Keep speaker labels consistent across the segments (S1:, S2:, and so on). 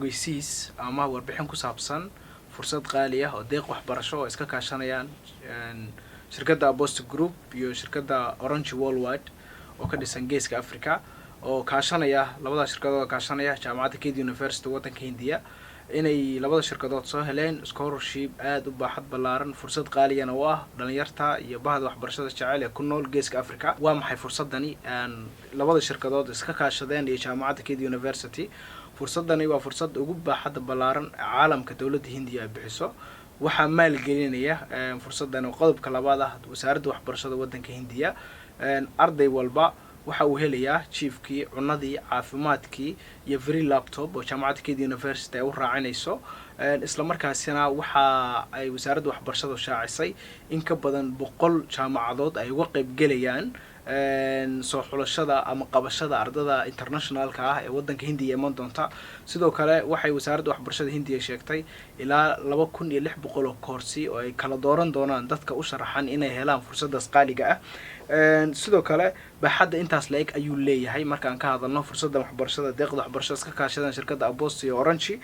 S1: Ogeysiis ama warbixin ku saabsan fursad qaali ah oo deeq waxbarasho oo iska kaashanayaan shirkadda Aposto Group iyo shirkadda Orange Worldwide oo ka dhisan Geeska Africa, oo kaashanaya, labada shirkadood oo kaashanaya jaamacadda KD University waddanka Hindiya, inay labada shirkadood soo heleen scholarship aada u baaxad ballaaran, fursad qaaliyana u ah dhalinyarta iyo bahda waxbarashada jecel ee ku nool Geeska Africa. Waa maxay fursadani labada shirkadood iska kaashadeen iyo jaamacadda KD University? Fursadani waa fursad ugu baaxadda ballaaran caalamka dowladda Hindiya ay bixiso. Waxaa maalgelinaya fursadani, qodobka labaad ah, wasaaradda waxbarashada waddanka Hindiya. Arday walba waxa uu helayaa jiifkii, cunadii, caafimaadkii iyo free laptop oo jaamacadda KD University ay u raacinayso. Isla markaasina waxa ay wasaaradda waxbarashada shaacisay in ka badan 100 jaamacadood ay uga qeybgelayaan soo xulashada ama qabashada ardada internationalka ah ee waddanka Hindiya iman doonta. Sidoo kale waxay wasaaradda waxbarashada Hindiya sheegtay ilaa 2600 oo koorsi oo ay kala dooran doonaan dadka u sharaxan inay helaan fursadaas qaaliga ah. Sidoo kale baaxadda intaas la eg ayuu leeyahay markaan ka hadalno fursadda waxbarashada, deeqda waxbarashada iska kaashadaan shirkadda Aposto iyo Orange.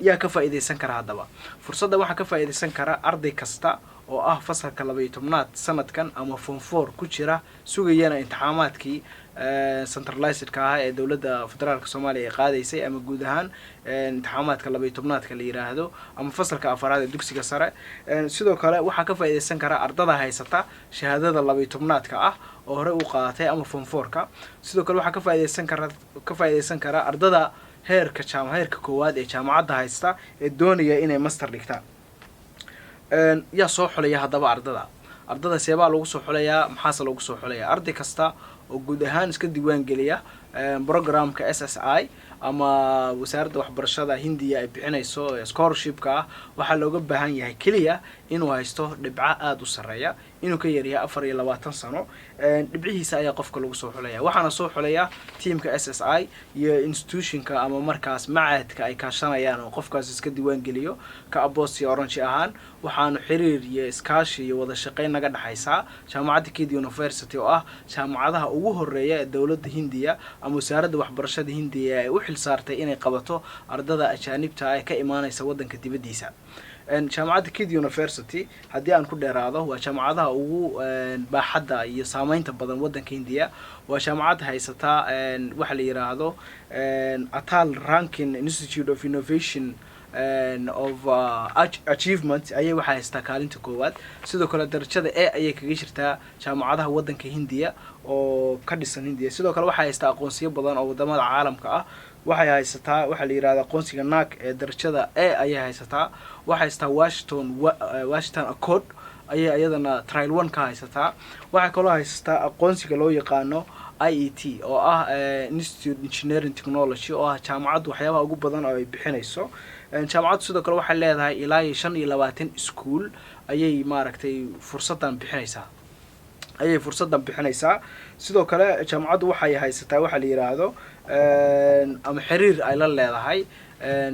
S1: Yaa ka faa'iidaysan kara haddaba fursadda? Waxaa ka faa'iidaysan kara arday kasta oo ah fasalka 12aad sanadkan ama form four ku jira, sugayana imtixaamaadkii centralizedka ah ee dowladda federaalka Soomaaliya ay qaadaysay, ama guud ahaan imtixaamaadka 12aadka la yiraahdo, ama fasalka afaraad ee dugsiga sare. Sidoo kale waxaa ka faa'iidaysan kara ardada haysata shahaadada 12aadka ah oo horey u qaadatay ama form four-ka. Sidoo kale waxaa ka faa'iidaysan kara ardada heerka koowaad ee jaamacadda haysta ee doonaya inay master dhigtaan. Yaa soo xulaya haddaba ardada? Ardada seebaa lagu soo xulayaa? Maxaase lagu soo xulayaa? Arday kasta oo guud ahaan iska diiwaan geliya programka SSI ama wasaaradda waxbarashada Hindiya ay bixinayso ee scholarshipka ah, waxaa looga baahan yahay keliya inuu haysto dhibco aada u sarreeya, inuu ka yaryahay 24 sano. Dhibcihiisa ayaa qofka lagu soo xulaya. Waxaana soo xulaya teamka SSI iyo institutionka ama markaas macadka ay kaashanayaan oo qofkaas iska diiwaan geliyo. Ka Aposto Orange ahaan, waxaanu xiriir iyo iskaashi iyo wada shaqeyn naga dhexaysaa jaamacadda KD University, oo ah jaamacadaha ugu horeeya ee dowladda Hindiya ama wasaaradda waxbarashada Hindiya ay u xil saartay inay qabato ardada ajaanibta ee ka imaanaysa waddanka dibaddiisa. Jaamacadda KD University, haddii aan ku dheeraado, waa jaamacadaha ugu baaxadda iyo saameynta badan waddanka Hindiya. Waa jaamacad haysataa waxa la yiraahdo Atal Ranking Institute of Innovation of Achievement ayay waxaa haysataa kaalinta koowaad. Sidoo kale darajada A ayay kaga jirtaa jaamacadaha waddanka Hindiya oo ka dhisan Hindiya. Sidoo kale waxay haysataa aqoonsiyo badan oo wadamada caalamka ah. Waxay haysataa waxaa la yirahda aqoonsiga NAAC ee darajada A ayay haysataa. Waxay haysataa Washington Accord ayay iyadana tier one ka haysataa. Waxay kaloo haysataa aqoonsiga loo yaqaano IET, oo ah Institute Engineering Technology, oo ah jaamacaddu waxyaabaha ugu badan oo ay bixinayso. Jaamacaddu sidoo kale waxay leedahay ilaa iyo 25 school ayay maaragtay fursaddan bixinaysaa ayay fursaddan bixinaysaa. Sidoo kale jaamacaddu waxay haysataa waxaa la yiraahdo ama xiriir ay la leedahay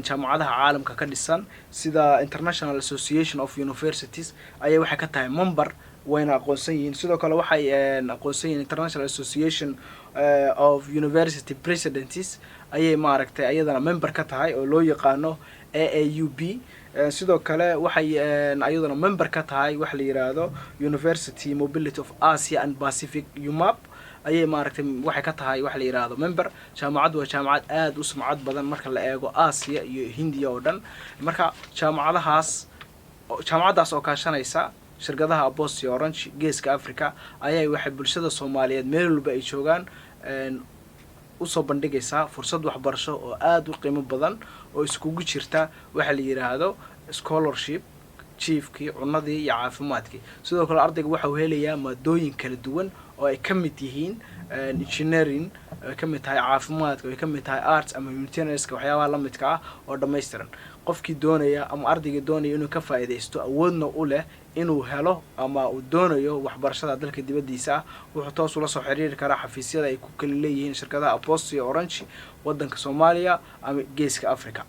S1: jaamacadaha caalamka ka dhisan, sida International Association of Universities ayay waxay ka tahay member, wayna aqoonsan yihiin. Sidoo kale waxay aqoonsan yihiin International Association of University Presidents ayay maaragtay ayadana member ka tahay, oo loo yaqaano AAUP. Sidoo kale waxay ayaduna member ka tahay waxa la yiraahdo University Mobility of Asia and Pacific, UMAP, ayay maaragtay waxay ka tahay waxa la yiraahdo member. Jaamacaddu waa jaamacad aada u sumcad badan marka la eego Aasiya iyo Hindiya oo dhan. Marka jaamacadahaas, jaamacaddaas oo kaashanaysa shirkadaha Aposto iyo Orange Geeska Africa, ayay waxay bulshada Soomaaliyeed meel walba ay joogaan usoo bandhigaysaa fursad waxbarasho oo aada u qiimo badan, oo iskugu jirta waxa la yiraahdo scholarship, jiifkii, cunadii iyo caafimaadkii. Sidoo kale ardayga waxa uu helayaa maadooyin kala duwan oo ay ka mid yihiin engineering, ay ka mid tahay caafimaadka, ay ka mid tahay arts ama humanitarianska, waxyaabaha la midka ah oo dhammaystiran. Qofkii doonaya ama ardaygii doonaya inuu ka faa'iidaysto, awoodna u leh inuu helo ama uu doonayo waxbarashada dalka dibaddiisa ah, wuxuu toos ula soo xiriiri karaa xafiisyada ay ku kala leeyihiin shirkadaha Aposto iyo Orange waddanka Soomaaliya ama Geeska Africa.